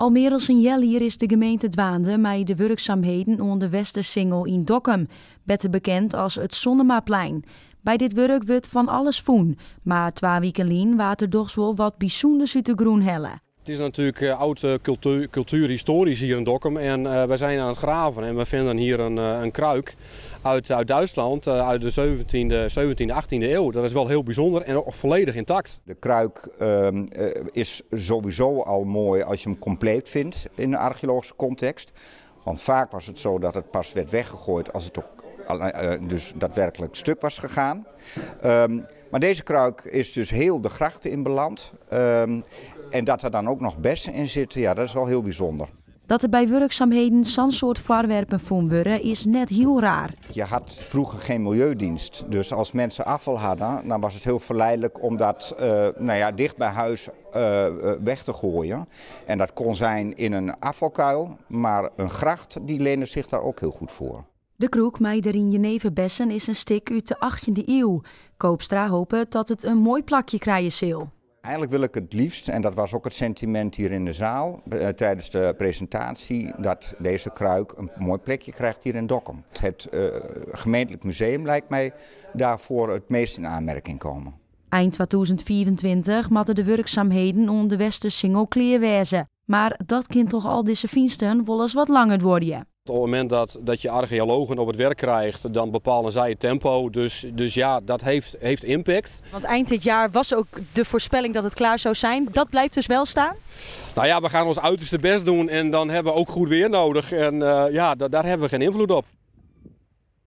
Al mear as in healjier is de gemeente dwaande mei de wurksamheden oan de Westersingel yn Dokkum, better bekend as it Sonnemaplein. By dit wurk wurdt fan alles fûn, mar twa wiken lyn waard der dochs wol wat bysûnders út de grûn helle. Het is natuurlijk oud cultuurhistorisch hier in Dokkum en we zijn aan het graven en we vinden hier een kruik uit Duitsland uit de 17e, 17e, 18e eeuw. Dat is wel heel bijzonder en ook volledig intact. De kruik is sowieso al mooi als je hem compleet vindt in een archeologische context. Want vaak was het zo dat het pas werd weggegooid als het ook dus daadwerkelijk stuk was gegaan. Maar deze kruik is dus heel de grachten in beland. En dat er dan ook nog bessen in zitten, ja, dat is wel heel bijzonder. Dat der by wurksamheden sa'n soart foarwerpen fûn wurde, is net hiel raar. Je had vroeger geen milieudienst. Dus als mensen afval hadden, dan was het heel verleidelijk om dat nou ja, dicht bij huis weg te gooien. En dat kon zijn in een afvalkuil, maar een gracht die leende zich daar ook heel goed voor. De krûk mei deryn jeneverbessen is in stik út de 18e iuw. Koopstra hopet dat it in moai plakje krije sil. Eigenlijk wil ik het liefst, en dat was ook het sentiment hier in de zaal tijdens de presentatie, dat deze kruik een mooi plekje krijgt hier in Dokkum. Het gemeentelijk museum lijkt mij daarvoor het meest in aanmerking komen. Ein 2025 moatte de wurksamheden oan de Westersingel klear wêze. Mar dat kin troch al dizze fynsten wolris wat langer duorje. Op het moment dat je archeologen op het werk krijgt, dan bepalen zij het tempo. Dus ja, dat heeft impact. Want eind dit jaar was ook de voorspelling dat het klaar zou zijn. Dat blijft dus wel staan? Nou ja, we gaan ons uiterste best doen en dan hebben we ook goed weer nodig. En ja, daar hebben we geen invloed op.